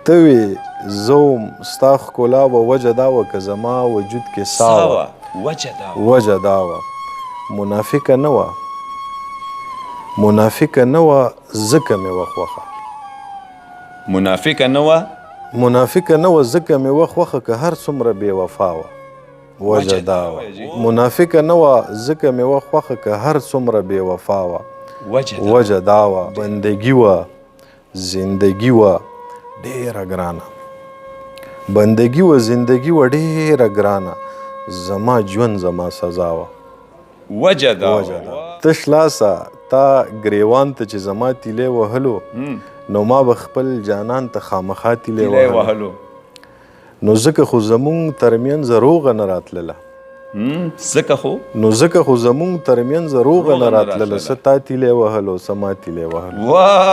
ته وې زه وم، ستا ښکلا وه وجه دا وه، که زما وجود کې سا وه وجه دا وه. منافقه نه وه، منافقه نه وه ځکه مې وه خوښه. منافقه نه وه، منافقه نه وه ځکه مې وه خوښه، که هر څومره بې وفا وه وجه دا وه. منافقه نه وه ځکه مې وه خوښه، که هر څومره بې وفا وه وجه دا وه. بندګي وه زندګي وه ډېره ګرانه، بندګي وه زندګي وه ډېره ګرانه، زما ژوند زما سزا وه وجه دا وه. تش لاسه تا ګریوان ته چې زما تیلی وهلو، نو ما به خپل جانان ته خامخا تیلی وهلو. نو ځکه خو زمونږ ترمنځ روغه نه راتلله، ځکه خو نو ځکه خو زمونږ ترمنځ روغه نه راتلله، څه تا تیلی وهلو څه ما تیلی وهلو. واه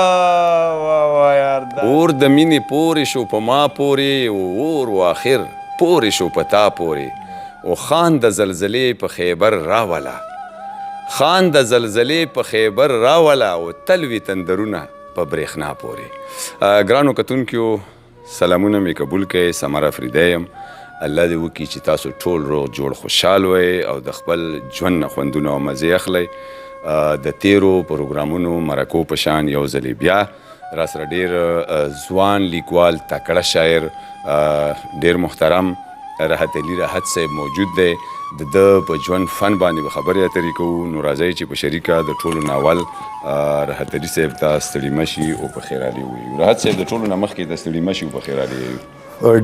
واه واه یار، اور د مینې پورې شو په ما پورې، اور و آخر پورې شو په تا پورې، او خان د زلزلې په خیبر راوله، خان د زلزلې په خیبر راوله، او تلوي تندرونه په برېښنا پورې. ګرانو کتونکیو سلامونه مې قبول کړئ، سمر افریدی یم. الله دې وکړي چې تاسو ټول روغ جوړ خوشحال وئ او د خپل ژوند نه خوندونه او مزې اخلئ. د تیرو پروګرامونو مرکو په شان یو ځلې بیا را سره ډېر ځوان لیکوال، تکړه شاعر، ډېر محترم راحت علي راحت صاحب موجود دی. د ده په ژوند فن باندې به خبرې اترې کوو. نو راځئ چې په شریکه د ټولو ناول راحت علي صاحب ته ستړي مشي او په خیرالي ووایو. راحت صاحب، د ټولو نه مخکې ته ستړي مشي او په خیرالي یو.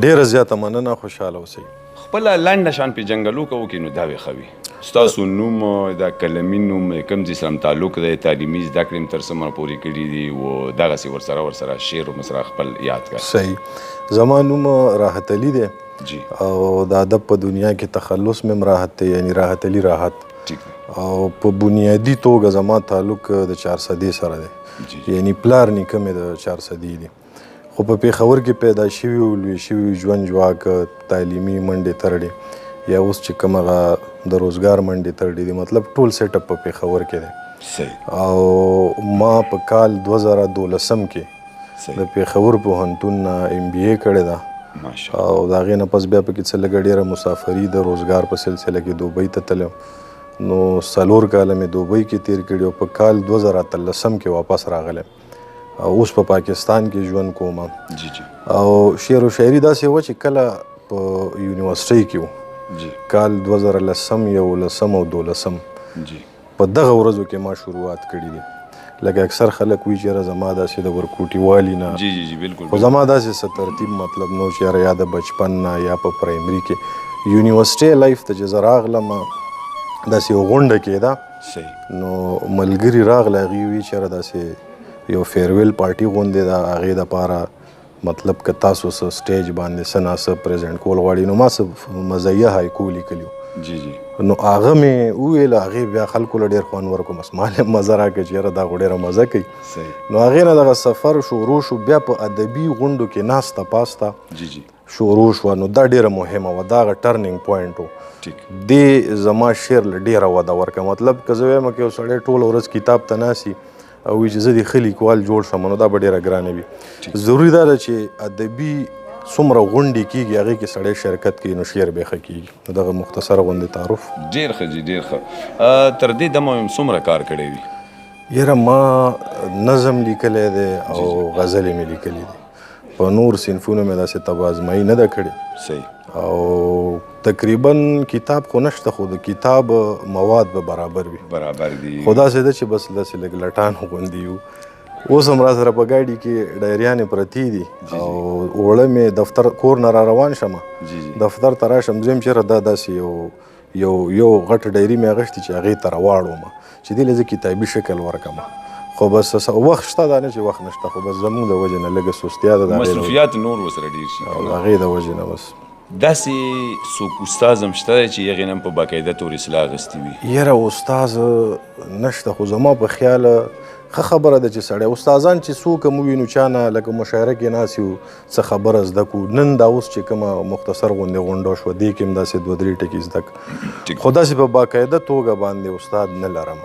ډېره زیاته مننه، خوشحاله اوسئ. خپله لنډه شان پېژندګلو که وکړي نو دا به ښه وي. ستاسو نوم، دا قلمي نوم، کوم ځای سره تعلق دی، تعلیمي زده کړې هم تر څومره پورې کړي دي، او دغسې ورسره شعر و مسره خپل یاد کړه. صحیح، زما نوم راحت علي دی جی، او د ادب په دنیا کې تخلص مې هم راحت دی، یعنی راحت علي راحت. ټیک. او په بنیادي توګه زما تعلق د چارسدې سره دی، یعنی پلار نیکه مې د چارسدې دی، خو په پېښور کې پیدا شوي او لوی شوي، ژوند ژواک، تعلیمي منډې ترړې، یا اوس چې کوم هغه د روزګار منډې ترړې دي، مطلب ټول set up په پېښور کې دی. او ما په کال 2012 کې د پېښور پوهنتون نه MBA کړې ده. او د هغې نه پس بیا پکې څه لږه ډېره مسافري د روزګار په سلسله کې دوبۍ ته تلم، نو 4 کاله مې دوبۍ کې تیر کړي او په کال 2013 کې واپس راغلم او اوس په پاکستان کې ژوند کوم. جی جی. او شعر و شاعري داسې وه چې کله په یونیورسټۍ کې و، کال 2010، 11 او 12، په دغه ورځو کې ما شروعات کړي دي. لکه اکثر خلک وایي چې یاره زما داسې د ورکوټي والي نه، جی جی جی بالکل، خو زما داسې څه ترتیب مطلب نو چې یاره یا د بچپن نه یا په پرایمري کې یونیورسټۍ life ته چې زه راغلم، داسې یو غونډه کېده، نو ملګري راغله، هغې وویل چې یاره داسې یو farewell party غوندې ده، هغې دپاره مطلب که تاسو څه stage باندې څه نا څه present کول غواړي، نو ما څه مزایه هایکو لیکلي وو. جی جی. نو هغه مې وویل، هغې بیا خلکو له ډېر خوند ورکړو، بس ما له مزه راکړه چې یاره دا خو ډېره مزه کوي. نو هغې نه دغه سفر شروع شو، بیا په ادبي غونډو کې ناسته پاسته جی جی شروع شوه. نو دا ډېره مهمه وه، دا هغه turning point و. دې زما شعر له ډېره وده ورکړه. مطلب که زه وایم که یو سړی ټوله ورځ کتاب ته ناست او وایي چې زه دې ښه لیکوال جوړ شم، نو دا به ډېره ګرانه وي. ضروري دا ده چې ادبي څومره غونډې کېږي هغې کې سړی شرکت کوي، نو شعر به ښه کېږي. نو دغه مختصر غوندې تعارف. ډېر ښه جي، ډېر ښه. تر دې دمه مې څومره کار کړی وي؟ یاره ما نظم لیکلی دی او غزلې مې لیکلې دي، په نور صنفونو مې داسې طبع ازمایي نه ده کړې. او تقریباً کتاب خو نشته، خو د کتاب مواد به برابر وي. برابر دي. خو داسې ده چې بس داسې لږ لټان غوندې یو. اوس هم را سره په ګاډي کې ډایریانې پرتې دي او اوړه مې دفتر کور نه را روان شم، دفتر ته راشم، زه یم چېرې دا داسې یو یو غټه ډایري مې اخیستې چې هغې ته راواړوم چې دې له زه کتابي شکل ورکړم. خو بس وخت شته، دا نه چې وخت نشته، خو بس زموږ د وجې نه لږه سستیا ده، د هغې د وجې. مصروفیات نور ورسره ډېر شي. او د هغې د وجې نه بس. داسې څوک استاد هم شته دی چې هغې نه هم په باقاعده تور اصلاح اخیستې وي؟ یاره استاد نشته، خو زما په خیال ښه خبره ده چې سړی استادان چې څوک هم ووینو چا نه لکه مشاعره کې ناست یو څه خبره زده کړو. نن دا اوس چې کومه مختصر غوندې غونډه شوه، دې کې هم داسې دوه درې ټکي زده کړو، خو داسې په باقاعده توګه باندې استاد نه لرم.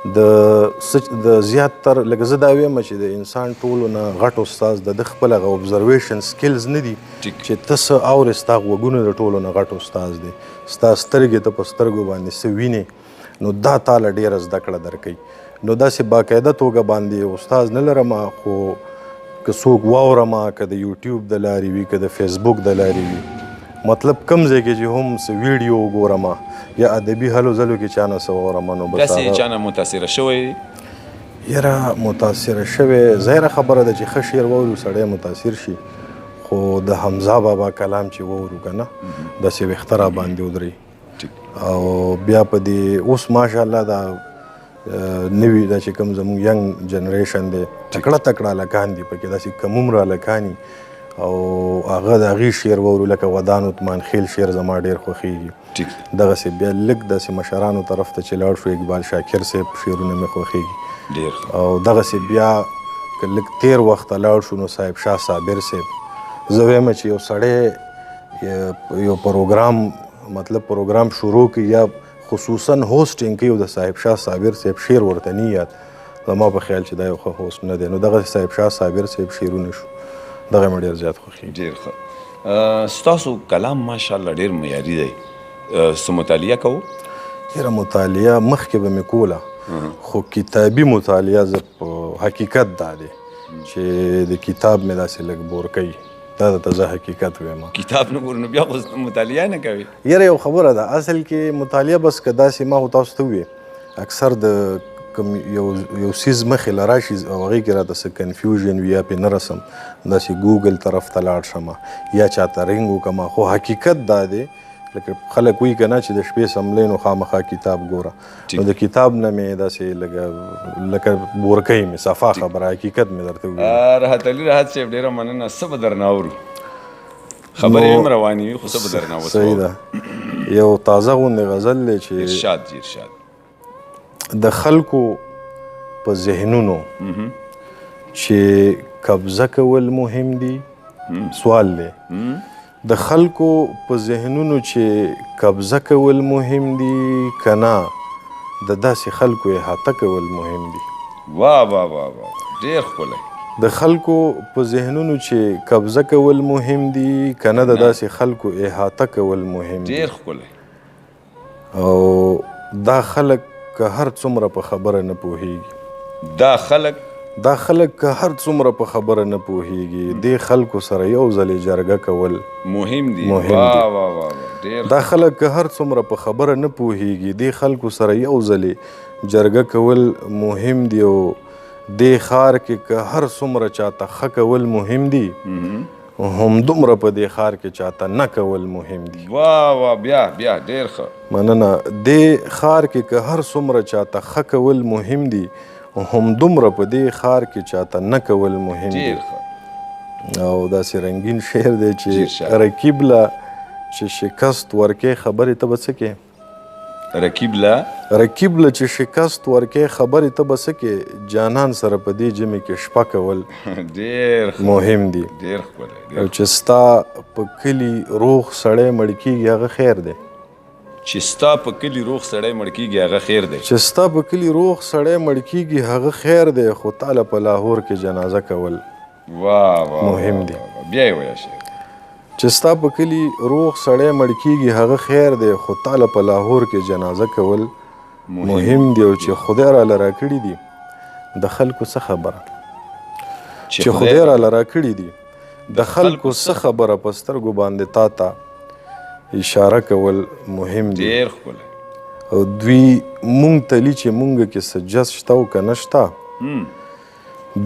د زیات تر لکه زه دا وایم چې د انسان ټولو نه غټ استاد د خپل هغه observation skills نه دي چې ته څه اورې، ستا غوږونه د ټولو نه غټ استاد دی، ستا سترګې ته په سترګو باندې څه وینې، نو دا تاله ډېره زده کړه درکوي. نو داسې باقاعده توګه باندې استاد نه لرم، خو که څوک واورم، که د یوټیوب د لارې وي، که د فیسبوک د لارې وي، مطلب کم ځای کې چې هم څه ویډیو وګورم یا ادبي هلو ځلو کې چا نه څه واورم، نو بس داسې چا نه متاثره شوی؟ یاره متاثره شوی، ظاهره خبره ده چې ښه شعر واورو سړی متاثر شي، خو د حمزه بابا کلام چې واورو که نه داسې ویښته را باندې ودري. او بیا په دې اوس ماشاءالله دا نوي دا چې کوم زموږ young generation دی، تکړه تکړه هلکان دي پکې، داسې کم عمره هلکان او هغه د هغې شعر واورو، لکه ودان عثمان خیل شعر زما ډېر خوښېږي. دغسې بیا لږ داسې مشرانو طرف ته چې لاړ شو، اقبال شاکر صاحب شعرونه مې خوښېږي. او دغسې بیا که لږ تېر وخت ته لاړ شو، نو صاحب شاه صابر صاحب، زه وایم چې یو سړی یو پروګرام، مطلب پروګرام شروع کړي یا خصوصا hosting کوي، او د صاحب شاه صابر صاحب شعر ورته نه یاد، زما په خیال چې دا یو ښه host نه دی. نو دغه صاحب شاه صابر صاحب شعرونه شو، دغه مې ډېر زیات خوښېږي. ډېر ښه. ستاسو کلام ماشاءالله ډېر معیاري دی. څه مطالعه کوو؟ یاره مطالعه مخکې به مې کوله، خو کتابي مطالعه زه په حقیقت دا دی چې د کتاب مې داسې لږ bore کوي، دا درته زه حقیقت وایم. کتاب نه ګورې نو بیا خو مطالعه نه کوي. یاره یو خبره ده، اصل کې مطالعه بس که داسې ما خو تاسو ته ووایي، اکثر د کوم یو څیز مخې له راشي او هغې کې راته څه confusion وي یا پې نه رسم، داسې ګوګل طرف ته لاړ شم یا چاته ring وکړم. خو حقیقت دا دی لکه خلک وایي که نه چې د شپې سملې نو خامخا کتاب ګوره، نو د کتاب نه مې داسې لکه bore کوي مې، صفا خبره حقیقت مې درته وویل. راحت علي راحت صاحب ډېره مننه. څه به درنه اورو؟ خبرې هم روانې وي خو څه به درنه اوس صحیح ده. یو تازه غوندې غزل دی چې ارشاد جی، ارشاد. د خلکو په ذهنونو چې قبضه کول مهم دي، سوال دی. د خلکو په ذهنونو چې قبضه کول مهم دي که نه د داسې خلکو احاطه کول مهم دي. واه واه واه واه، ډېر ښکلی. د خلکو په ذهنونو چې قبضه کول مهم دي که نه د داسې خلکو احاطه کول مهم دي. ډېر ښکلی. او دا خلک که هر څومره په خبره نه پوهیږي، دا خلک که هر څومره په خبره نه پوهیږي، دې خلکو سره یو ځلې جرګه کول مهم دي. مهم دي. واه واه واه واه، ډېر دا خلک که هر څومره په خبره نه پوهیږي، دې خلکو سره یو ځلې جرګه کول مهم دي. او دې ښار کې که هر څومره چاته ښه کول مهم دي، همدومره په دې ښار کې چاته نه کول مهم دي. واه واه، بیا بیا ډېر ښه. مننه. دې ښار کې که هر څومره چاته ښه کول مهم دي، همدومره په دې ښار کې چاته نه کول مهم دي. ډېر ښه. او داسې رنګین شعر دی چې ډېر ښه. رقیب له چې شکست ورکې خبرې ته به څه کې؟ رقیب له؟ رقیب له چې شکست ورکې خبرې ته به څه کې؟ جانان سره په دې ژمي کې شپه کول ډېر ښه. مهم دي. ډېر ښکلی، ډېر او چې ستا په کلي روغ سړی مړ کېږي هغه خیر دی. چې ستا په کلي روغ سړی مړ کېږي هغه خیر دی. چې ستا په کلي روغ سړی مړ کېږي هغه خیر دی، خو تا له په لاهور کې جنازه کول واه، واه، مهم واه، دي. واه، واه. بیا یې وایه شعر. چې ستا په کلي روغ سړی مړ کېږي هغه خیر دی، خو تا له په لاهور کې جنازه کول مهم دی. او چې خدای راله راکړي دي د خلکو څه خبره، چې خدای راله راکړي دي د خلکو څه خبره، په سترګو باندې تا ته اشاره کول مهم دي. ډېر ښکلی. او دوی مونږ ته لی چې مونږ کې څه جز شته او که نه شته،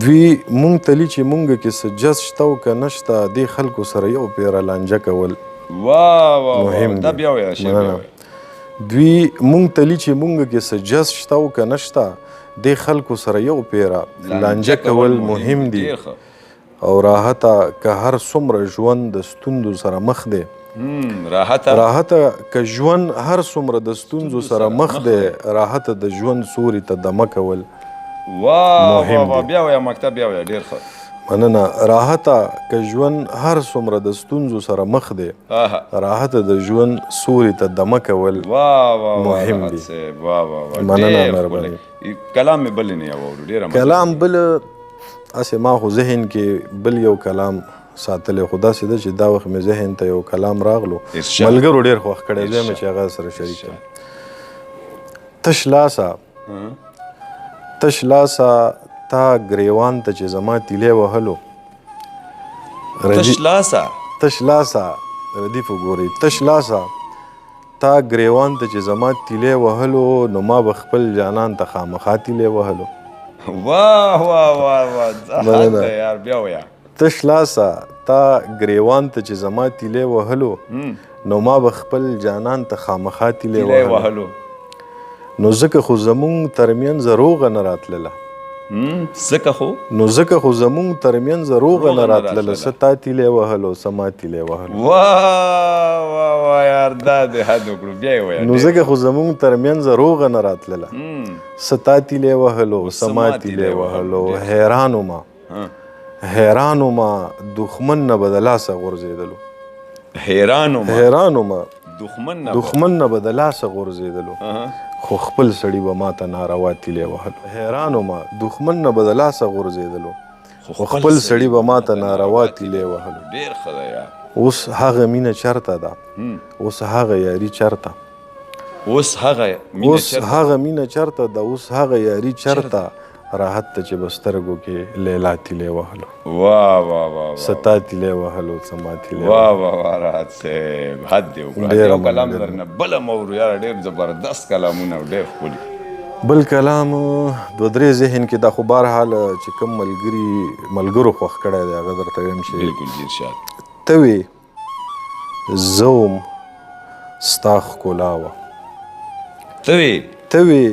دوی مونږ ته لی چې مونږ کې څه جز شته او که نه شته، دې خلکو سره یو پیره لانجه کول واه، واه، واه. مهم دا دي. بیا وایه شعر، بیا مننه. وایه. دوی مونږ ته لی چې مونږ کې څه جز شته او که نه شته، دې خلکو سره یو پیره لانجه کول مهم دي. ډېر ښه. او راحته که هر څومره ژوند د ستونزو سره مخ دی، راحته. راحته که ژوند هر څومره د ستونزو سره مخ دی، راحته د ژوند سوري ته دمه کول واه، مهم واه، واه. دی. بیا وایه مکتب، بیا وایه. ډېر ښه. مننه. راحته که ژوند هر څومره د ستونزو سره مخ دی، راحته د ژوند سوري ته دمه کول مهم دي. مننه، مهرباني. کلام مې بل نه واورو، ډېره کلام بل هسې ما خو ذهن کې بل یو کلام ساتلی، خو داسې ده چې دا وخت مې ذهن ته یو کلام راغلو، ملګرو ډېر خوښ کړی، زه مې چې هغه سره شریک کړم. تش لاسه، تش لاسه تا ګریوان ته چې زما تیلی وهلو. تش لاسه، تش لاسه، ردیف وګورئ. تش لاسه تا ګریوان ته چې زما تیلی وهلو، نو ما به خپل جانان ته خامخا تیلی وهلو. واه واه واه واه یار، بیا ویا. تش لاسه تا ګریوان ته چې زما تیلی وهلو، نو ما به خپل جانان ته خامخا تیلی وهلو. نو ځکه خو زمونږ ترمنځ روغه نه راتلله. ځکه خو، نو ځکه خو زمونږ ترمنځ روغه نه راتلله، څه تا تیلی وهلو څه ما تیلی وهلو. واه واه واه یار، دا دې حد وکړو، بیا یې ویه. نو ځکه خو زمونږ ترمنځ روغه نه راتلله، څه تا تیلی وهلو څه ما تیلی وهلو. حیران ومه، حیران ومه دښمن نه به د لاسه غورځېدلو. حیران ومه، حیران ومه دښمن نه به د لاسه غورځېدلو، خو خپل سړي به ماته ناروا تیلی وهلو. حیران ومه دښمن نه به د لاسه غورځېدلو، خو خپل سړي به ماته ناروا تیلی وهلو. ډېر ښه دی یار. اوس هغه مینه چرته ده، اوس هغه یاري چرته، اوس هغه اوس هغه مینه چرته ده، اوس هغه یاري چرته، راحت ته چې به سترګو کې لیلا تیلی وهلو. واه واه واه، څه تا تیلی وهلو څه ما تیلی. واه واه واه راحت صاحب، حد دې وکړه. یو کلام درنه بله مه اورو یاره، ډېر زبردست کلامونه او ډېر ښکلي. بل کلام دوه درې ذهن کې دا خو بهرحال چې کوم ملګري ملګرو خوښ کړی دی هغه درته وایم چې بالکل جي ارشاد. ته وې زه وم ستا ښکلا وه. ته وې، ته وې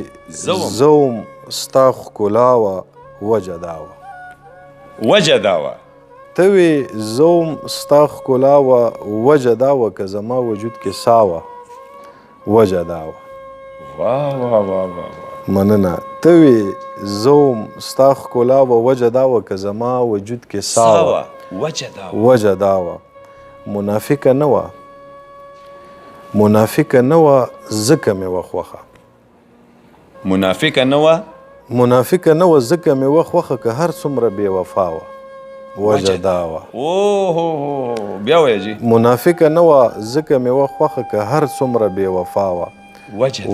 زه وم ستا ښکلا وه، وجه دا وه. وجه دا وه. ته وې زه وم ستا ښکلا وه، وجه دا وه، که زما وجود کې سا وه، وجه دا وه. واه واه واه واه. مننه. ته وې زه وم ستا ښکلا وه، وجه دا وه، که زما وجود کې سا وه، وجه دا وه. وجه دا وه. منافقه نه وه، منافقه نه وه، ځکه مې وه خوښه. منافقه نه وه، منافقه نه وه، ځکه مې وه خوښه، که هر څومره بې وفا وه، وجه دا وه. اوهو، بیا وایه جي. منافقه نه وه، ځکه مې وه خوښه، که هر څومره بې وفا وه،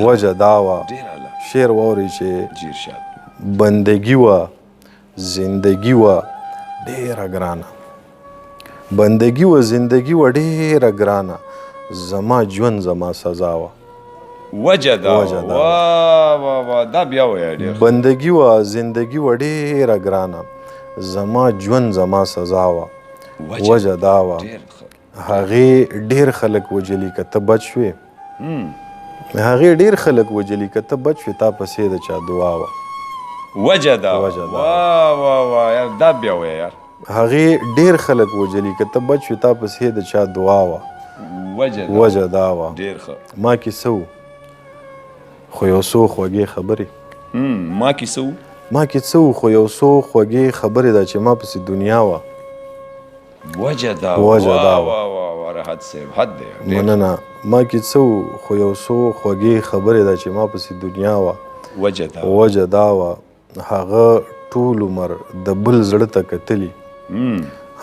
وجه دا وه. شعر واورئ چې بندګي وه زندګي وه ډېره ګرانه، بندګي وه زندګي وه ډېره ګرانه، زما ژوند زما سزا وه. وجه دا وه. واه واه واه، دا بیا وایه ډېر. بندګي وه زندګي وه ډېره ګرانه، زما ژوند زما سزا وه. وجه دا وه. هغې ډېر خلک وژلي که ته بچ شوې، هغې ډېر خلک وژلي که ته بچ شوې، تا پسې د چا دعا وه. وجه دا وه. واه واه واه یار، دا بیا وایه یار. هغې ډېر خلک وژلي که ته بچ شوې، تا پسې د چا دعا وه. وجه دا وه. ډېر ښه. ما کې څه وو خو یو څو خوږې خبرې. ما کې څه وو، ما کې څه وو خو یو څو خوږې خبرې ده چې ما پسې دنیا وه. وجه دا وه. وجه دا وه. واه واه واه راحت صاحب، حد دی. مننه. ما کې څه وو خو یو څو خوږې خبرې ده چې ما پسې دنیا وه. وجه دا وه. وجه دا وه. هغه ټول عمر د بل زړه ته کتلي،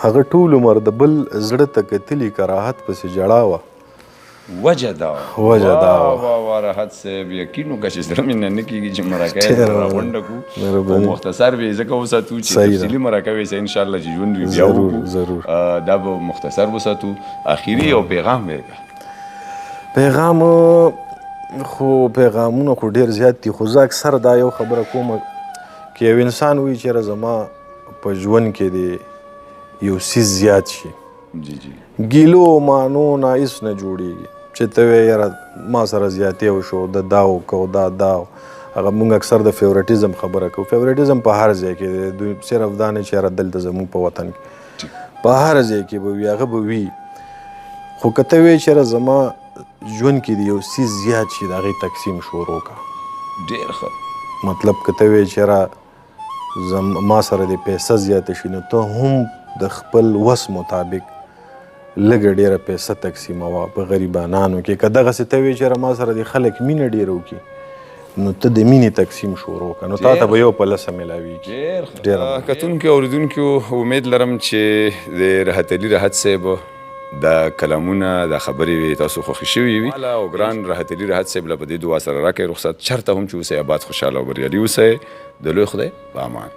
هغه ټول عمر د بل زړه ته کتلي، که راحت پسې ژړا وه. وجه دا وه. وجه دا وه. واه واه راحت صاحب، یقین وکړه چې زړه مې نه نه کېږي چې مرکه یې راغونډه کړو، او مختصر به یې ځکه وساتو چې تفصیلي مرکه به یې انشاءالله چې ژوند وي بیا وکړو. ضرور. دا به مختصر وساتو. اخري یو پیغام ورکړه. پیغام خو پیغامونه خو ډېر زیات دي، خو زه اکثر دا یو خبره کوم که یو انسان وایي چېرې زما په ژوند کې دې یو څیز زیات شي، جی جی، ګیلو مانو نه هېڅ نه جوړېږي، چې ته وایې یاره ما سره زیاتی وشو، د دا وکړو دا دا، هغه موږ اکثر د فیورټیزم خبره کوو. فیورټیزم په هر ځای کې دی، دوی صرف دا نه چې یاره دلته زموږ په وطن کې، په هر ځای کې به وي، هغه به وي. خو که ته وایې چې یاره زما ژوند کې دې یو څیز زیات شي، د هغې تقسیم شروع کړه. ډېر ښه. مطلب که ته وایې چې یاره ما سره دې پیسه زیاته شي، نو ته هم د خپل وس مطابق لږه ډېره پیسه تقسیموه په غریبانانو کې. که دغسې ته وې چېرې ما سره دې خلک مینه ډېره وکړي، نو ته د مینې تقسیم شروع کړه، نو تا ته به یو په لسه میلاویږي. ډېر کتونکو اورېدونکو، امید لرم چې د راحت علي راحت صاحب دا کلامونه، دا خبرې وي تاسو خوښ شوي وي. او ګران راحت علي راحت صاحب له په دې دعا سره راکړئ رخصت، چرته هم چې اوسئ آباد، خوشحاله او بریالي اوسئ. د لوی خدای په امان.